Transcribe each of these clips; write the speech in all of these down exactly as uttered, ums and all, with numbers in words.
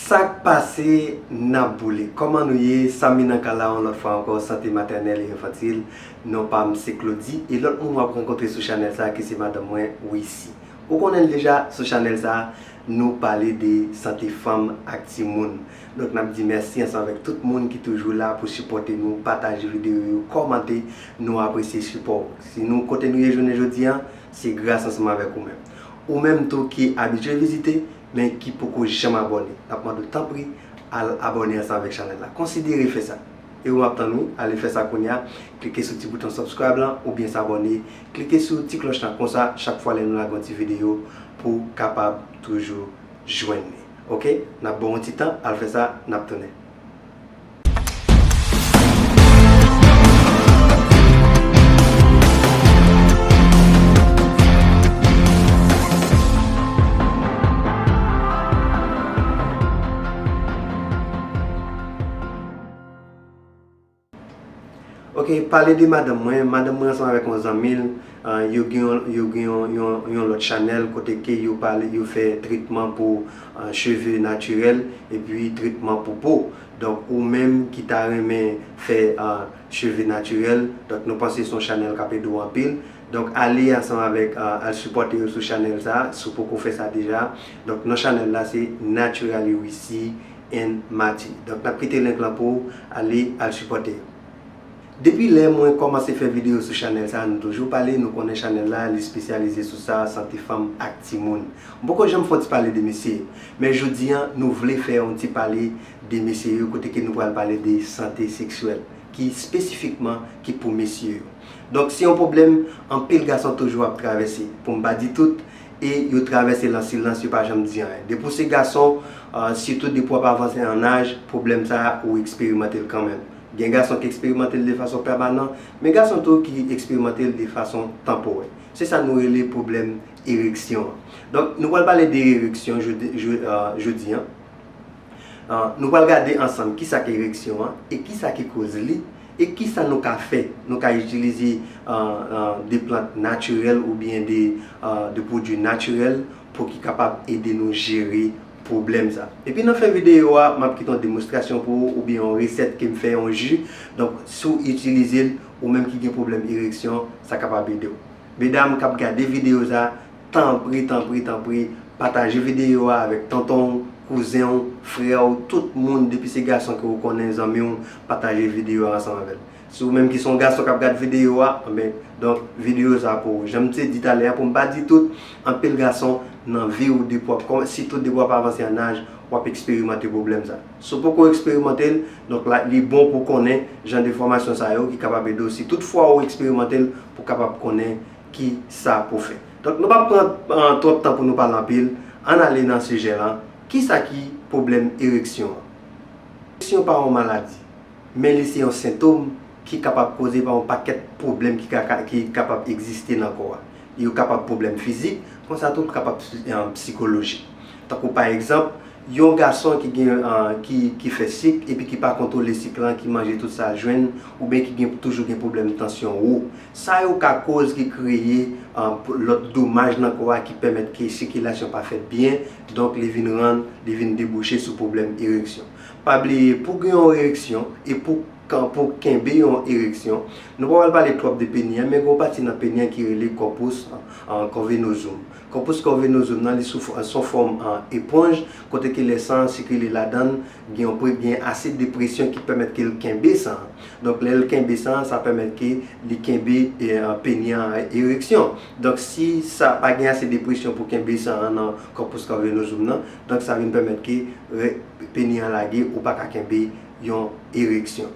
Sa k pase, n ap boule. Kòman nou ye? Samy nan kay la yon lòt fwa ankò, Sante Matènèl e Enfantil. Non pa m se Claudy, e lòt moun w ap rankontre sou chanèl sa a ki se madanm mwen, Wissy. Ou konnen l deja, sou chanèl sa a, nou pale de sante fanm ak timoun. Donk, n ap di mèsi ansanm avèk tout moun ki toujou la pou sipòte nou, pataje videyo yo, kòmante, nou apresye sipò w. Si nou kote nou ye jounen jodi a, se gras ansanm avèk ou menm. Ou menm tou ki abitye vizite, men ki poko janm abòne, n ap mande w tanpri al abòne ansanm avèk chanèl la. Konsidere fè sa. E ou m ap tann ou, ale fè sa kounye a. Klike sou ti bouton subscribe lan oubyen s'abonner. Klike sou ti klòch lan konsa, chak fwa lè nou lage yon ti videyo, pou w kapab toujou jwenn li. Oke? N ap ba w yon ti tan, al fè sa, n ap tounen. Ok, pale de madanm mwen. Madanm mwen ansanm avèk yon zanmi l, ah, yo gen yon, yo gen yon, yon, yon lòt chanèl kote ke yo pale, yo fè tretman pou, ah, cheve natirèl epi tretman pou po. Donk, ou menm ki ta renmen fè, ah, cheve natirèl, donk, nou panse se yon chanèl k ap ede w anpil. Donk, ale ansanm avèk, ah, al sipòte yo sou chanèl sa, si w poko fè sa deja. Donk, non chanèl la se Naturally Wissy and Matty. Donk, n ap kite link lan pou w, ale al sipòte yo. Depi lè mwen kòmanse fè videyo sou chanèl sa, nou toujou pale, nou konnen chanèl la, li espesyalize sou sa, sante fanm ak timoun. M poko janm fè yon ti pale de mesye, men jodi a, nou vle fè yon ti pale de mesye yo, kote ke nou pral pale de sante seksyèl, ki espesifikman ki pou mesye yo. Donk, se yon pwoblèm anpil gason toujou ap travèse. Pou m pa di tout, e yo travèse l an silans, yo pa janm di anyen. Depi w se gason, ah, sitou depi w ap avanse an aj, pwoblèm sa a, ou eksperimante l kanmenm. Gen gason ki eksperimante l de fason pèmanan, men gason tou ki eksperimante l de fason tanporè. Se sa nou rele pwoblèm ereksyon an. Donk, nou pral pale de ereksyon jodi, jo-, ah, jodi a. Ah, nou pral gade ansanm kisa k ereksyon an e kisa ki koz li, e kisa nou ka fè. Nou ka itilize, ah, ah, de plant natirèl oubyen de, ah, de pwodui natirèl pou ki kapab ede nou jere pwoblèm sa. Epi nan fen videyo a, m ap kite yon demonstrasyon pou ou oubyen yon resèt ke m fè, yon ji. Donk, si w itilize l, ou menm ki gen pwoblèm ereksyon, sa kapab ede w. Medam k ap gade videyo sa, tanpri, tanpri, tanpri, pataje videyo a avèk tonton w, kouzen w, frè w, tout moun, depi se gason ke w konnen, zanmi w, pataje videyo a ansanm avè l. Si ou menm ki se yon gason k ap gade videyo a, anben, donk, videyo sa pou ou. Jan m te di talè a, pou m pa di tout, anpil gason nan vi w, depi w ap kòm-, sitou depi w ap avanse an aj, w ap eksperimante pwoblèm sa. Si w poko eksperimante l, donk la, li bon pou w konnen jan de enfòmasyon sa yo ki kapab ede w. Si toutfwa ou eksperimante l, pou w kapab konnen ki sa pou w fè. Donk, nou p ap pran, ah, twòp tan pou nou pale anpil. Ann ale nan sijè lan. Kisa ki pwoblèm ereksyon an? Ereksyon pa yon maladi, men li se yon sentòm ki kapab koze pa yon pakèt pwoblèm ki ka, ka, ki kapab egziste nan kò a. Yo kapab pwoblèm fizik, konsa tou kapab, eh, sikolojik. Tankou pa egzanp, yon gason ki gen, eh, ki, ki fè sik epi ki pa kontwole sik lan, ki manje tout sa l jwenn, oubyen ki gen, toujou gen pwoblèm tansyon wo. Sa yo ka koz ki kreye, eh, lòt domaj nan kò a ki pèmèt ke sikilasyon pa fèt byen, donk li vin rann, li vin debouche sou pwoblèm ereksyon. Pa bliye, pou gen yon ereksyon e pou, pou kenbe yon ereksyon, nou pa pral pale twòp de peni an, men gen yon pati nan peni an ki rele kòpous, ah, kòvenozom. Kòpous kòvenozom nan, li sou fò-, sou fòm, ah, eponj, kote ke lè san an sikile ladan l, gen yon pre-, gen ase de presyon ki pèmèt ke l kenbe san an. Donk, lè l kenbe san an, sa pèmèt ke li kenbe, eh, peni an an ereksyon. Donk, si sa pa gen ase de presyon pou kenbe san an nan kòpous kòvenozom nan, donk sa vin pèmèt ke, eh, peni an lage, ou pa ka kenbe yon ereksyon.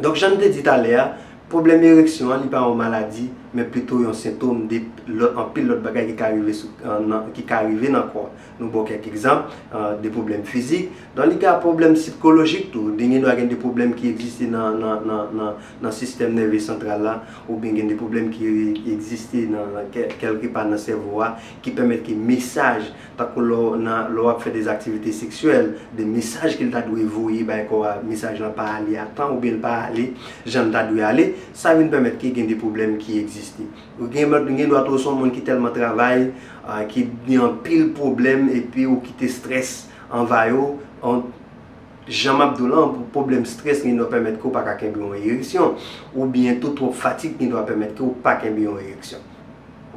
Donk, jan m te di talè a, pwoblèm ereksyon an, li pa yon maladi, men plito yon sentòm de lòt, anpil lòt bagay ki ka rive sou, nan, ki ka rive nan kò a. Nou ba w kèk egzanp, eh, de pwoblèm fizik. Donk, li ka pwoblèm sikolojik tou. Gen dwa gen de pwoblèm ki egziste nan, nan, nan, nan, nan sistèm nève santral la, oubyen gen de pwoblèm ki egziste nan, nan kè-, kèlkepa nan sèvo a, ki pèmèt ke mesaj, tankou lè w nan, lè w ap fè de aktivite seksyèl, de mesaj ke l ta dwe voye bay kò a, mesaj lan pa ale a tan oubyen l pa ale jan l ta dwe ale, sa vin pèmèt ke gen de pwoblèm ki egziste. Ou gen, gen dwa tou se yon moun ki tèlman travay, ah, ki gen anpil pwoblèm, epi ou kite estrès anvayi w, an, jan m ap di w lan, pou pwoblèm strès gen dwa pèmèt ke w pa ka kenbe yon ereksyon, oubyen tou twòp fatig gen dwa pèmèt ke w pa kenbe yon ereksyon.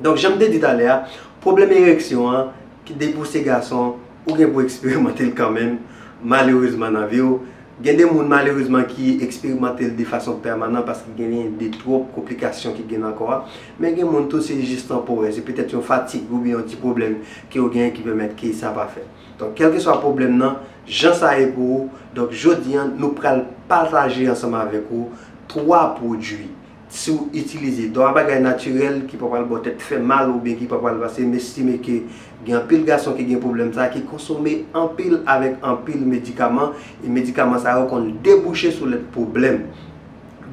Donk, jan m te di talè a, pwoblèm ereksyon an, ki depi w se gason, ou gen pou eksperimante l kanmenm, malerezman nan vi w. Gen de moun, malerezman, ki eksperimante l de fason pèmanan paske genyen de twòp konplikasyon ki gen nan kò a. Men gen moun tou, se jis tanporè, se petèt yon fatig oubyen yon ti pwoblèm ke yo genyen ki pèmèt ke sa pa fèt. Donk, kèlkeswa pwoblèm nan, jan sa ye pou ou, donk, jodi a, nou pral pataje ansanm avèk ou twa pwodui. Si w itilize twa bagay natirèl ki pa pral ba w tèt fè mal oubyen ki pa pral pase, m estime ke gen anpil gason ki gen pwoblèm sa a, ki konsome anpil avèk anpil medikaman, e medikaman sa yo konn debouche sou lòt pwoblèm.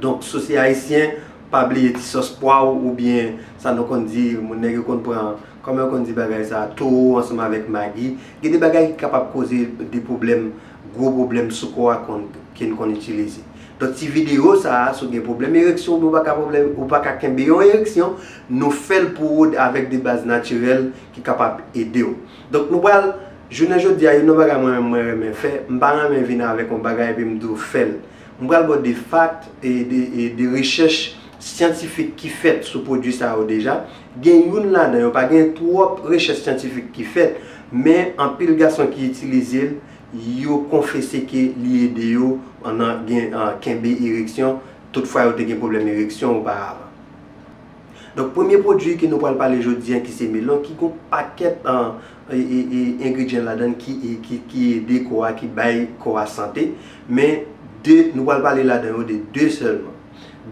Donk, si w se ayisyen, pa bliye ti sòs pwa w oubyen sa nou konn di, moun nèg yo konn pran, kòman yo konn di bagay sa, towo ansanm avèk magi. Gen de bagay ki kapab koze de pwoblèm, gwo pwoblèm sou kò a konn, ke n konn itilize. Donk, ti videyo sa a, si w gen pwoblèm ereksyon, oubyen ou pa ka pwoblèm, ou pa ka kenbe yon ereksyon, nou fè l pou ou avèk de baz natirèl ki kapab ede w. Donk, nou pral, jounen jodi a, youn nan bagay mwen menm mwen renmen fè, m pa renmen vin avèk yon bagay epi m di w fè l. M pral ba w de fakt e de, e de rechèch syantifik ki fèt sou pwodui sa yo deja. Gen youn ladan yo, pa gen twòp rechèch syantifik ki fèt, men anpil gason ki itilize l, yo konfese ke li ede yo nan gen, an, kenbe ereksyon, toutfwa yo te gen pwoblèm ereksyon oparavan. Donk, premye pwodui ke nou pral pale jodi a, ki se melon, ki gon pakèt, an, e, e, e, engredyan ladan l ki, e, ki, ki ede kò a, ki bay kò a sante. Men, de, nou pral pale ladan yo de de sèlman.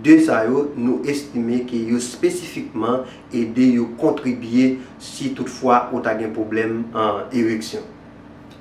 De sa yo, nou estime ke yo espesifikman ede yo kontribye si toutfwa ou ta gen pwoblèm, an, ereksyon.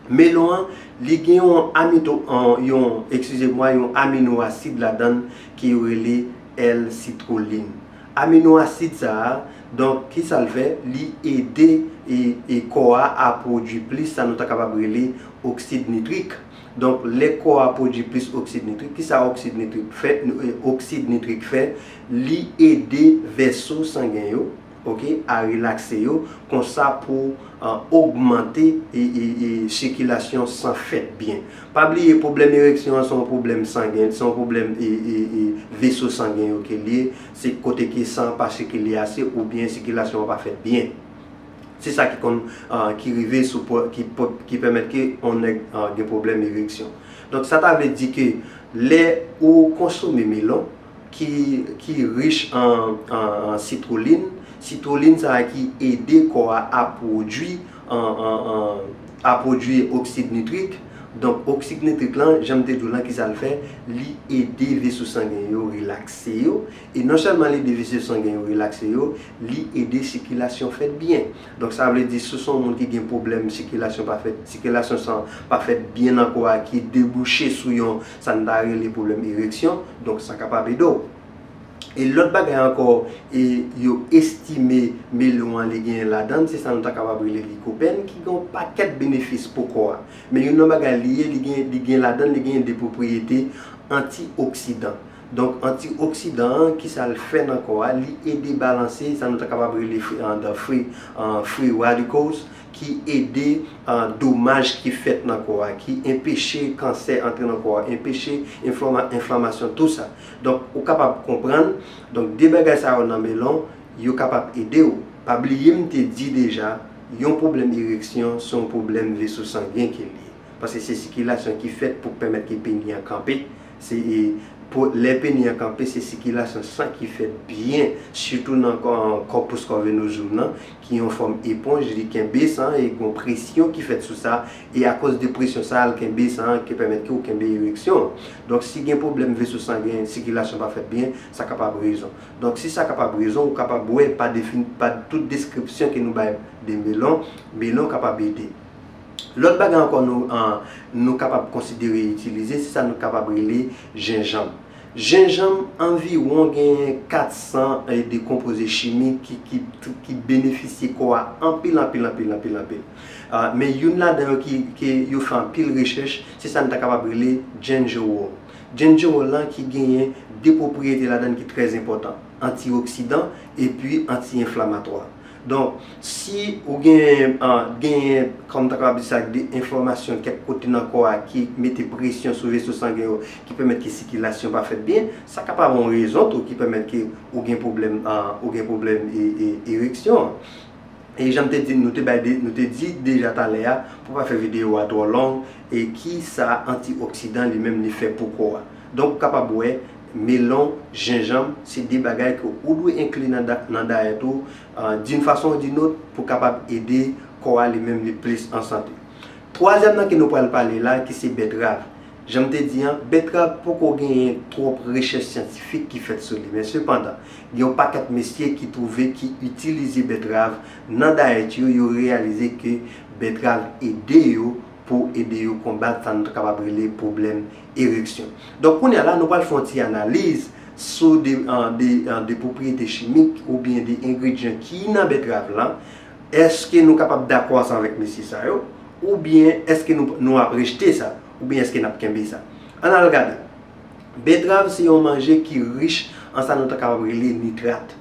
Melon an, li gen yon amito, an, yon, eskize mwa, yon amino asid ladan l ke yo rele L-citrulline. Amino asid sa a, donk, ki sa l fè? Li ede e, e kò a a pwodui plis sa nou ta kapab rele oksid nitrik. Donk, lè kò a pwodui plis oksid nitrik, ki sa oksid nitrik fè? E, oksid nitrik fè, li ede vèso sangen yo, oke, a relakse yo, konsa pou, an, ogmante e, e, e sikilasyon san fèt byen. Pa bliye, pwoblèm ereksyon an se yon pwoblèm sangen, se yon pwoblèm e, e, e veso sangen yo ke l ye, se kote ke san an pa sikile ase oubyen sikilasyon an pa fèt byen. Se sa ki konn, an, ki rive sou pwo-, ki pwo-, ki pèmèt ke yon nèg, an, gen pwoblèm ereksyon. Donk, sa ta vle di ke lè ou konsome melon, ki, ki rich an, an, an sitwolin. Sitwolin sa a ki ede kò a a pwodui an, an, an, a pwodui oksid nitrik. Donk, oksid nitrik lan, jan m te di w lan, ki sa l fè? Li ede veso sangen yo relakse yo. E non sèlman li ede veso sangen yo relakse yo, li ede sikilasyon fèt byen. Donk, sa vle di, si w se yon moun ki gen pwoblèm sikilasyon pa fèt, sikilasyon san pa fèt byen nan kò a, ki debouche sou yon, sa n ta rele pwoblèm ereksyon, donk sa kapab ede w. E lòt bagay ankò, e yo estime melon an li genyen ladan l, se sa nou ta kapab rele likopèn, ki gen yon pakèt benefis pou kò a. Men youn nan bagay li ye, li gen, li gen ladan l, li genyen de pwopriyete antioksidan. Donk, antioksidan an, ki sa l fè nan kò a? Li ede balanse sa nou ta kapab rele free, an, free radicals, ki ede, an, domaj ki fèt nan kò a, ki enpeche kansè antre nan kò a, enpeche enflama-, enflamasyon, tou sa. Donk, ou kapab konprann, donk, de bagay sa yo nan melon, yo kapab ede w. Pa bliye m te di deja, yon pwoblèm ereksyon, se yon pwoblèm veso sangen ke l ye. Paske se sikilasyon ki fèt pou pèmèt ke peni an kanpe. Se, e, pou, lè peni an kanpe, se sikilasyon san ki fèt byen, sitou nan kò-, kòpis kòvenozom nan, ki yon fòm eponj, li kenbe san, e gon presyon ki fèt sou sa, e akoz de presyon sa a, l kenbe san an, ki pèmèt ke w kenbe ereksyon an. Donk, si gen pwoblèm veso sangen, sikilasyon pa fèt byen, sa kapab rezon. Donk, si sa kapab rezon, ou kapab wè pa defin-, pa tout deskripsyon ke nou bay de melon, melon kapab ede. Lòt bagay ankò nou, an, nou kapab konsidere itilize, se sa nou kapab rele jenjanm. Jenjanm, anviwon genyen kat san, e, de konpoze chimik ki, ki, ki benefisye kò a anpil, anpil, anpil, anpil, anpil. A, men youn ladan yo ki, ke yo fè anpil rechèch, se sa n ta kapab rele gingerol. Gingerol lan ki genyen de pwopriyete ladan ki trè enpòtan, antioksidan epi anti-enflamatwa. Donk, si ou gen, ah, genyen, kòm ta kapab di sa, de enflamasyon kèk kote nan kò a ki mete presyon sou veso sangen yo, ki pèmèt ke sikilasyon pa fèt byen, sa kapab yon rezon tou ki pèmèt ke ou gen pwoblèm, ah, ou gen pwoblèm e, e, ereksyon an. E jan m te di, nou te bay de, nou te di deja talè a, pou pa fè videyo a twò long, e ki sa antioksidan li menm li fè pou kò a. Donk, ou kapab wè, melon, jenjanm, se de bagay ke ou dwe enkli nan da-, nan dayèt ou, ah, d'une façon ou d'une autre, pou kapab ede kò a li menm li plis an sante. Twazyèm nan ke nou pral pale la, ki se bètrav. Jan m te di an, bètrav poko genyen twòp rechèch syantifik ki fèt sou li. Men sepandan, gen yon pakèt mesye ki twouve ki itilize bètrav nan dayèt yo, yo reyalize ke bètrav ede yo pou ede yo konbat sa nou ta kapab rele pwoblèm ereksyon. Donk, kounye a la, nou pral fè yon ti analiz sou de, ah, de, ah, de pwopriyete chimik oubyen de engredyan ki nan bètrav lan. Èske nou kapab dakò ansanm avèk mesye sa yo? Oubyen èske nou, nou ap rejte sa? Oubyen èske n ap kenbe sa? Ann al gade. Bètrav se yon manje ki rich an sa nou ta kapab rele nitrat.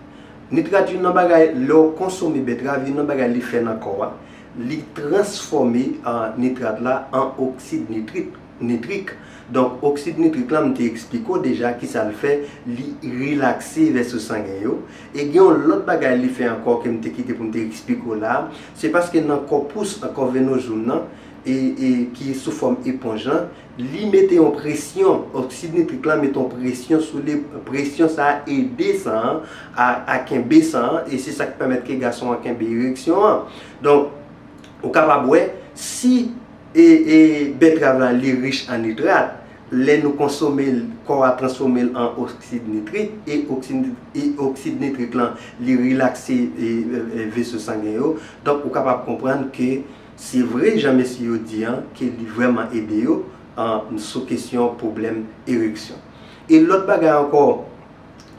Nitrat, youn nan bagay, lè w konsome bètrav, youn nan bagay li fè nan kò a, li transfòme, ah, nitrat la an oksid nitrik, nitrik. Donk, oksid nitrik la, m te eksplike w deja kisa l fè, li rilakse veso sangen yo. E gen yon lòt bagay li fè ankò ke m te kite pou m te eksplike w la, se paske nan kòpous, kò venozyoum nan, e, e ki sou fòm eponj lan, li mete yon presyon, oksid nitrik la mete yon presyon sou li, presyon sa a ede san an a, a kenbe san an, e se sa k pèmèt ke gason an kenbe ereksyon an. Donk, ou kapab wè, si, e, e, bètrav la li rich an nitrat, lè nou konsome l, kò a transfòme l an oksid nitrik, e oksid, e oksid nitrik lan, li rilakse, e, e, e, veso sangen yo. Donk, ou kapab konprann ke se vre, jan mesye yo di an, ke li vrèman ede yo, an, sou kesyon pwoblèm ereksyon. E lòt bagay ankò,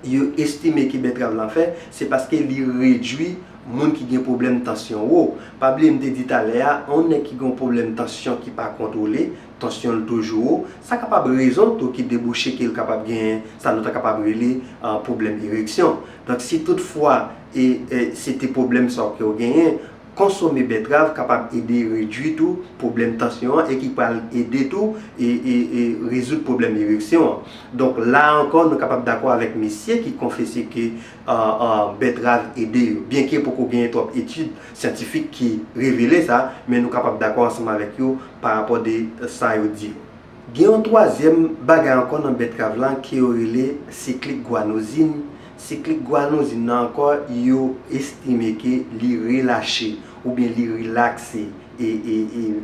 yo estime ke bètrav lan fè, se paske li redui moun ki gen pwoblèm tansyon wo. Pa bliye m te di talè a, yon nèg ki gen yon pwoblèm tansyon ki pa kontwole, tansyon l toujou wo, sa kapab rezon tou ki debouche ke l kapab genyen sa nou ta kapab rele, ah, pwoblèm ereksyon. Donk, si toutfwa, e, e, se te pwoblèm sa w ke w genyen, konsome bètrav kapab ede redui tou pwoblèm tansyon an e ki pral ede tou e, e, e rezoud pwoblèm ereksyon an. Donk, la ankò, nou kapab dakò avèk mesye ki konfese ke, ah, ah, bètrav ede yo. Byenke poko genyen twòp etid syantifik ki revele sa, men nou kapab dakò ansanm avèk yo parapò de sa yo di yo. Gen yon twazyèm bagay ankò nan bètrav lan ke yo rele siklik gwanozin. Siklik gwanozin nan ankò, yo estime ke li relache oubyen li rilakse e, e,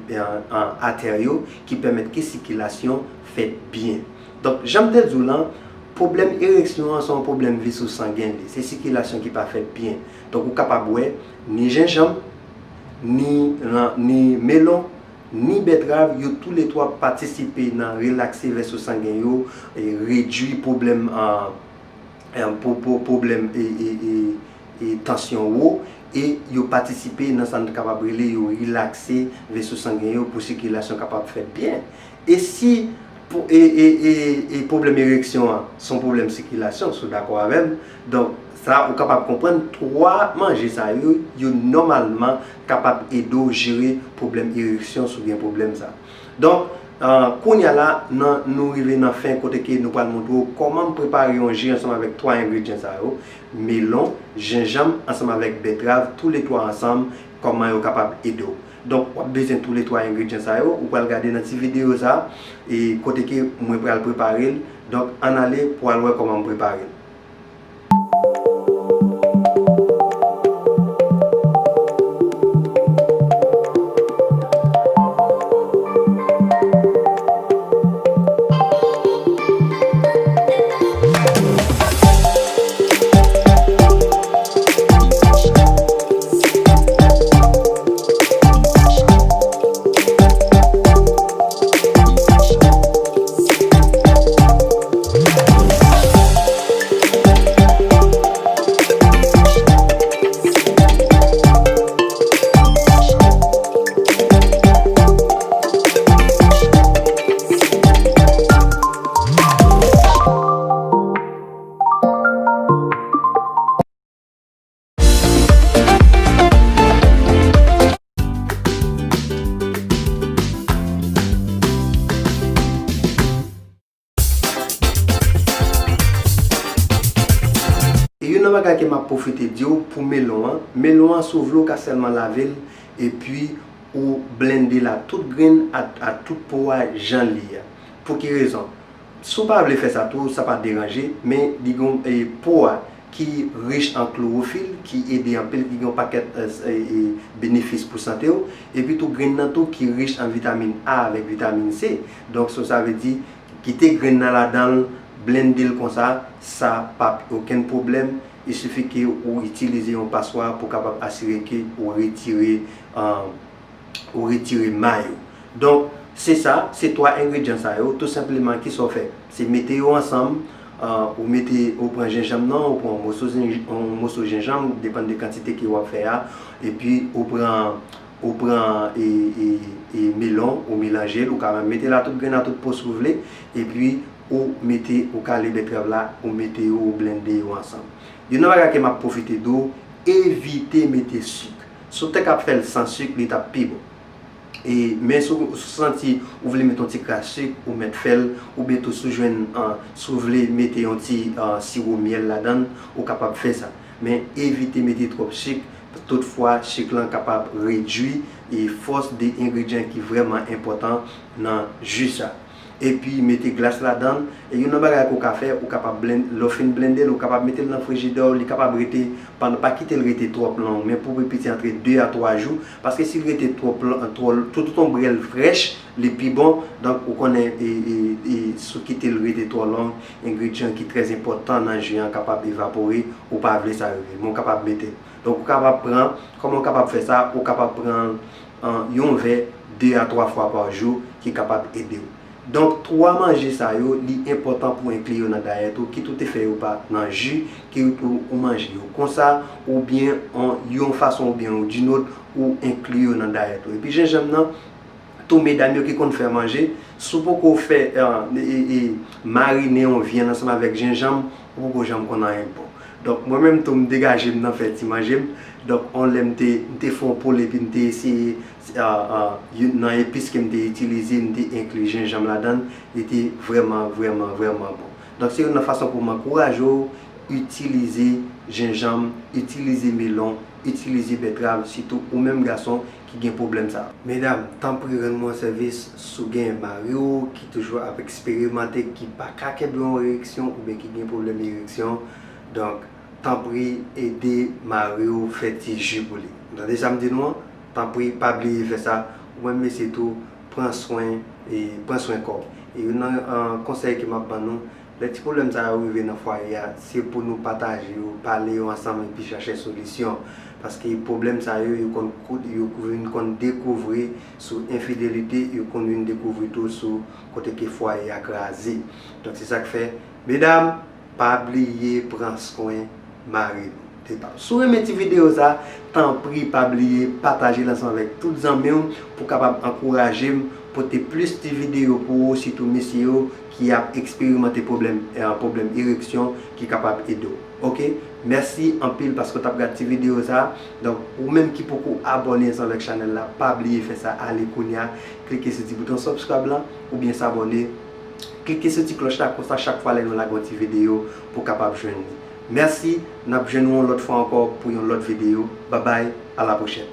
e, an, an atè yo ki pèmèt ke sikilasyon fèt byen. Donk, jan m te di w lan, pwoblèm ereksyon an se yon pwoblèm veso sangen li. Se sikilasyon ki pa fèt byen. Donk, ou kapab wè, ni jenjanm, ni, ni melon, ni bètrav, yo toulètwa patisipe nan relakse veso sangen yo, e redui pwoblèm, ah, eh, pwo-, pwo-, pwoblèm, e, e, e, e tansyon wo, e yo patisipe nan sa n kapab rele yo rilakse veso sangen yo pou sikilasyon kapab fèt byen. E si pou, e, e, e, e pwoblèm ereksyon an se yon pwoblèm sikilasyon, si w dakò avè m, donk sa ou kapab konprann twa manje sa yo, yo nòmalman kapab ede w jere pwoblèm ereksyon si w gen pwoblèm sa. Donk, ah, kounye a la, nan, nou rive nan fen kote ke nou pral montre w kòman m prepare yon ji ansanm avèk twa engredyan sa yo, melon, jenjanm, ansanm avèk bètrav, toulètwa ansanm, kòman yo kapab ede w. Donk, w ap bezwen toulètwa engredyan sa yo, ou pral gade nan ti videyo sa, e kote ke mwen pral prepare l. Donk, ann ale pou w al wè kòman m prepare l. Bagay ke m ap pwofite di w pou melon an, melon an si w vle w ka sèlman lave l epi ou blende l a tout grenn a, a tout po a jan l ye a. Pou ki rezon? Si w pa vle fè sa tou, sa pa deranje, men li gen e, po a ki rich an klowofil, ki ede anpil, ki gen yon pakèt e, e, e, benefis pou sante w, epi tou grenn nan tou ki rich an vitamin A avèk vitamin C. Donk, so sa vle di, kite grenn nan ladan l, blende l konsa, sa p ap okenn pwoblèm. Il sifi ke ou itilize yon paswa pou kapab asire ke ou retire, e, ou retire may ou. Donk, se sa, se twa engredyan sa yo, tou senpleman, kisa w fè? Se mete yo ansanm, e, ou mete, ou pran jenjanm nan, ou pran yon moso zen-, yon moso jenjanm, depann de kantite ke w ap fè a, epi ou pran, ou pran e, e, e melon, ou melanje l, ou ka mete l a tout grenn a tout po si w vle, epi ou mete, ou kale bètrav la, ou mete yo, ou blende yo ansanm. Youn nan bagay ke m ap pwofite di w, evite mete sik. Si w te ka fè l san sik, li t ap pi bon. E, men si w, si w santi ou vle mete yon ti kras sik, ou mèt fè l, oubyen tou si w jwenn, e, si w vle mete yon ti, e, siwo myèl ladan l, ou kapab fè sa. Men evite mete twòp sik, toutfwa sik lan kapab redui e fòs de engredyan ki vrèman enpòtan nan ji sa. Epi mete glas ladan l. E youn nan bagay ke w ka fè, ou kapab blend, lè w fin blende l, ou kapab mete l nan frijidè w, li kapab rete pandan, pa kite l rete twòp long, men pou pi piti antre de a twa jou, paske si l rete twòp long, twò, toutotan w bwè l frèch, li pi bon. Donk, ou konnen e, e, e, si w kite l rete twò long, engredyan ki trè enpòtan nan ji an kapab evapore, ou pa vle sa rive, men w kapab mete l. Donk, ou kapab pran, kòman w kapab fè sa? Ou kapab pran, e, yon vè de a twa fwa pa jou ki kapab ede w. Donk, twa manje sa yo, li enpòtan pou w enkli yo nan dayèt ou, kit ou te fè yo pa nan ji, kit ou, ou manje yo konsa, oubyen an yon fason oubyen yon dinòt, ou enkli yo nan dayèt ou. Epi jenjanm nan, tou medam yo ki konn fè manje, si w poko fè, e, e, e, marine yon vyann ansanm avèk jenjanm, ou poko janm konn anyen k bon. Donk, mwen menm tou, m degaje m nan fè ti manje m. Donk, on lè m te, m te fè yon poul epi m te eseye, e, e, youn nan epis ke m te itilize, m te enkli jenjanm ladan l, li te vrèman, vrèman, vrèman bon. Donk, se youn nan fason pou m ankouraje w itilize jenjanm, itilize melon, itilize bètrav, sitou ou menm gason ki gen pwoblèm sa a. Medam, tanpri rann mwen sèvis si w gen mari w ki toujou ap eksperimante, ki pa ka kenbe yon ereksyon oubyen ki gen pwoblèm ereksyon. Donk, tanpri ede mari w fè ti ji pou li. Ou tande sa m di nou an? Tanpri, pa bliye fè sa. Ou menm mesye tou, pran swen, e, pran swen kò w. E youn nan, e, konsèy ke m ap ban nou, lè ti pwoblèm sa yo rive nan fwaye a, se pou nou pataje yo, pale yo ansanm epi chache solisyon. Paske pwoblèm sa yo, yo konn kout, yo vin konn dekouvri sou enfidelite, yo konn vin dekouvri tou sou kote ke fwaye a kraze. Donk, se sa k fè, medam, pa bliye pran swen mari nou. Te pa. Si w renmen ti videyo sa, tanpri pa bliye pataje l ansanm avèk tout zanmi w pou kapab ankouraje m pote plis ti videyo pou ou, sitou mesye yo ki ap eksperimante pwoblèm, e, pwoblèm ereksyon ki kapab ede w. Oke? Mèsi anpil paske w t ap gad ti videyo sa. Donk, ou menm ki poko abòne ansanm avèk chanèl la, pa bliye fè sa, ale kounye a, klike sou ti bouton subscribe lan, oubyen s'abonner. Klike sou ti klòch la, konsa chak fwa lè nou lage yon ti videyo, pou w kapab jwenn li. Mèsi, n ap jwenn ou yon lòt fwa ankò pou yon lòt videyo. Babay, a la pwochèn.